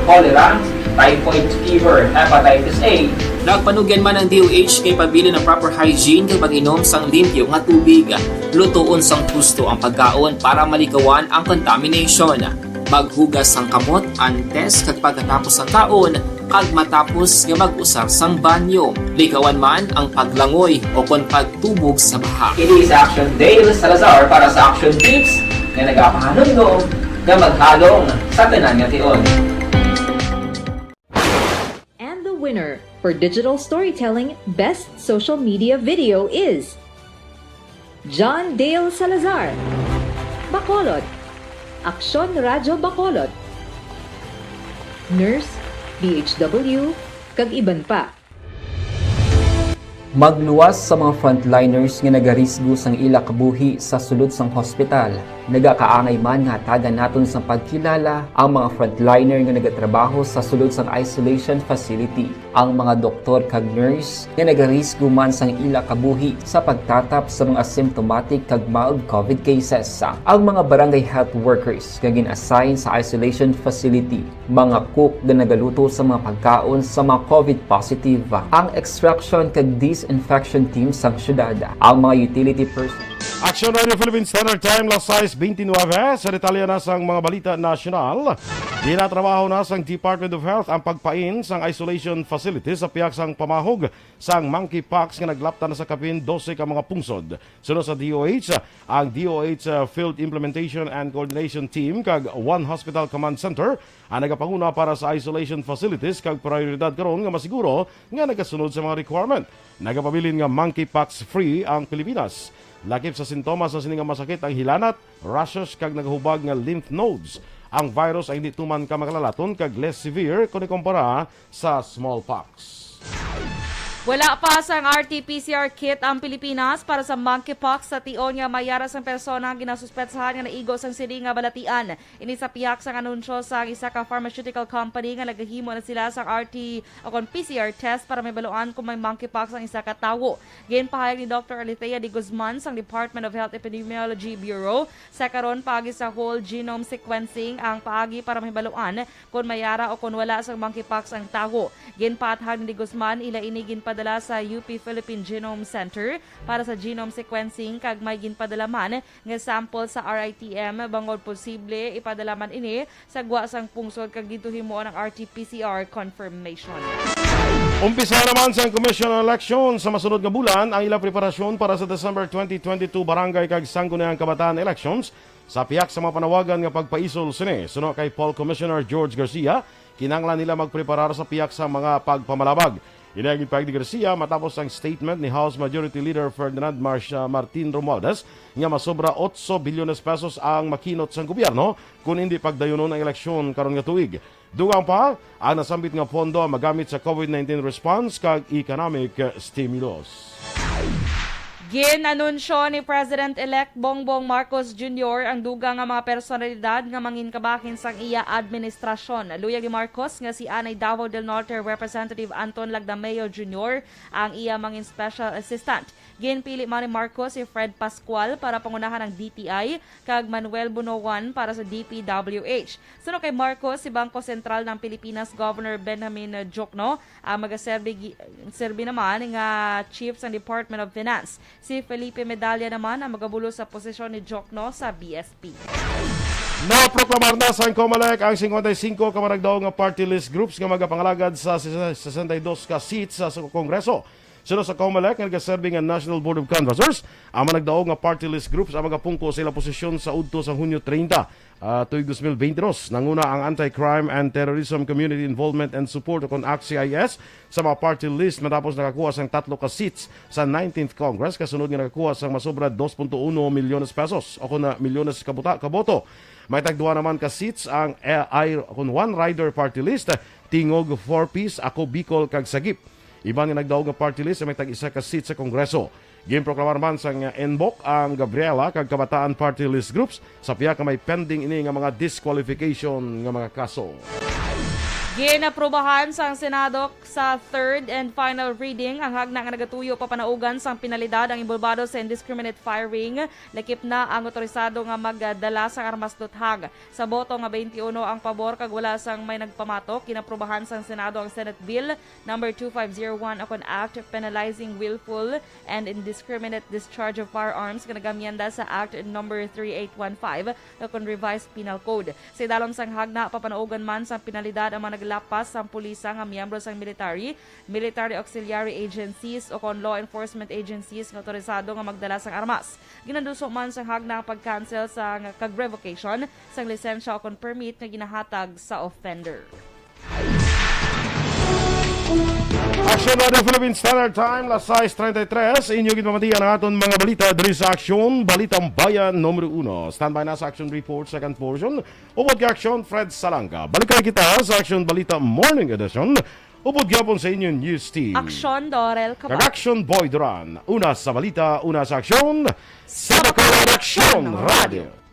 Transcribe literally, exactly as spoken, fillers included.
cholera, typhoid fever, hepatitis A. Nagpanugyan man ang D O H kay pabilin ang proper hygiene kag pag-inom sang limpyo nga tubig. Lutoon sang husto ang pagkaon para malikawan ang contamination. Maghugas sang kamot antes kag pagkatapos sang kaon, kag matapos nga mag-usar sang banyo. Likawan man ang paglangoy o kon pagtubog sa baha. Ini si Action Dale Salazar para sa Action Tips nga nagapahanumdom nga maghalong sa tanan nga tion. And the winner for digital storytelling best social media video is John Dale Salazar, Bacolod, Aksyon Radyo Bacolod, Nurse, D H W, kag iban pa. Magluwas sa mga frontliners nga nagarisgo sang ila kabuhi sa sulod sang hospital. Nagakaangay man nga hatagan naton sang pagkilala ang mga frontliner nga nagatrabaho sa sulod sang isolation facility, ang mga doktor kag nurse nga nagarisgo man sang ila kabuhi sa pagtatap sa mga symptomatic kag mild COVID cases, ang mga barangay health workers nga gin-assign sa isolation facility, mga cook nga nagaluto sa mga pagkaon sa mga COVID positive, ang extraction kag disinfection team sang syudad, ang mga utility personnel. Action Radio Philippines Standard Time, las sais beintinuebe. Sa detalye na sang mga balita nasyonal, ginatrabaho na sang Department of Health ang pagpain sang isolation facilities sa pihak sang pamahog sang monkeypox nga naglapta na sa kapin dose ka mga pungsod. Suno sa D O H, ang D O H Field Implementation and Coordination Team kag One Hospital Command Center ang nagapanguna para sa isolation facilities kag prioridad karon nga masiguro nga nagasunod sa mga requirement. Nagapabilin nga monkeypox-free ang Pilipinas. Lakip sa sintomas sa sini nga masakit ang hilanat, rashes kag nagahubag nga lymph nodes. Ang virus ay hindi tuman ka makalalaton kag less severe kon ikumpara sa smallpox. Wala pa sang R T P C R kit ang Pilipinas para sa monkeypox sa tion nga may yara sang persona nga ginasuspetsahan nga naigo sang sini nga balatian. Ini sa pihak sang anunsyo sang isa ka pharmaceutical company nga nagahimo na sila sang R T o kon P C R test para mahibaluan kon may monkeypox ang isa ka tawo. Ginpahayag ni Doctor Alethea de Guzman sang Department of Health Epidemiology Bureau, sa karon paagi sa whole genome sequencing ang paagi para mahibaluan kon may yara o kon wala sang monkeypox ang tawo. Ginpaathag ni De Guzman, ila ini ginpadala sa U P Philippine Genome Center para sa genome sequencing kag may ginpadala man nga sample sa R I T M bangod posible ipadala man ini sa gwa sang pungsod kag didto himuon ang R T P C R confirmation. Umpisa naman sang Commission on Elections sa masunod nga bulan ang ilang preparasyon para sa December twenty twenty-two Barangay kag Sangguniang Kabataan Elections. Sa pihak sa mga panawagan nga pagpaisol sini, suno kay Pol Commissioner George Garcia, kinahanglan nila magpreparar sa pihak sa mga pagpamalabag. Ini ang ginpahayag ni Garcia matapos ang statement ni House Majority Leader Ferdinand Marcia Martin Romualdez nga masobra otso bilyones pesos ang makinot sang gobyerno kon indi pagdayunon ang eleksyon karon nga tuig. Dugang pa, ang nasambit nga pondo magamit sa COVID nineteen response kag economic stimulus. Gin-anunsyo ni President-elect Bongbong Marcos Junior ang dugang nga mga personalidad nga mangin kabahin sang iya administrasyon. Luyag ni Marcos nga si anay Davao del Norte Representative Anton Lagdameo Junior ang iya mangin special assistant. Ginpili man ni Marcos si Fred Pascual para pangunahan ang D T I kag Manuel Bonoan para sa D P W H. Suno kay Marcos, si Bangko Sentral ng Pilipinas Governor Benjamin Diokno ang magaserbi, serbi naman nga chief sang Departement of Finance. Si Felipe Medalla naman ang magabulos sa posisyon ni Diokno sa B S P. Naproklamar na sang Comelec ang singkwenta y singko ka managdaog nga party list groups nga magapangalagad sa sesenta y dos ka seats sa Kongreso. Suno sa Comelec nga nagaserbi nga National Board of Canvassers, ang managdaog nga party list groups ang magapungko sa ilang posisyon sa udto sa Hunyo treinta, ah, tuig dos mil beintidos. Nanguna ang Anti-Crime and Terrorism Community Involvement and Support o kon ACT-CIS sa mga party list matapos nakakuha sang tatlo ka seats sa nineteenth Congress, kasunod nga nakakuha sang masobra dos punto uno milyones pesos o kon milyones ka buta-, ka boto. May tagduha naman ka seats ang, eh, I, kon One Rider Party List, Tingog, Four Ps, Ako Bicol, kag Sagip. Iban nga nagdaog nga party list may tag-isa ka seat sa Kongreso. Ginproklamar man sang ENBOC ang Gabriela kag Kabataan Party List Groups sa pihak nga may pending ini nga mga disqualification nga mga kaso. Ginaprubahan sang Senado sa third and final reading ang hagna nga nagatuyo papanaugan sang penalidad ang inbolbado sa indiscriminate firing. Lakip na ang otorisado nga magdala sang armas duthag. Sa boto nga twenty-one ang pabor kag wala sang may nagpamatok, ginaprubahan sang Senado ang Senate Bill number two five zero one ukon Act Penalizing Willful and Indiscriminate Discharge of Firearms nga nag-amyenda sa Act number three eight one five ukon Revised Penal Code. Sa idalom sang hagna, papanaugan man sang penalidad ang mga naglapas sang pulisa nga miyembro sang military, military auxiliary agencies ukon law enforcement agencies nga otorisado nga magdala sang armas. Ginaduso man sang hagna ang pag-cancel sang kag revocation sang lisensya ukon permit nga ginahatag sa offender. Action Radio Philippine Standard Time, las sais treinta y tres. Inyo ginpamatian ang aton mga balita diri sa Action Balitang Bayan numero uno. Standby na sa Action Report, second portion. Upod kay Action, Fred Salanga. Balikan kita sa Action Balita Morning Edition. Upod gyapon sa inyo News Team. Action, Dorel Kag Action Boy Duran. Una sa balita, una sa aksyon. Sa Bacolod Action Radio.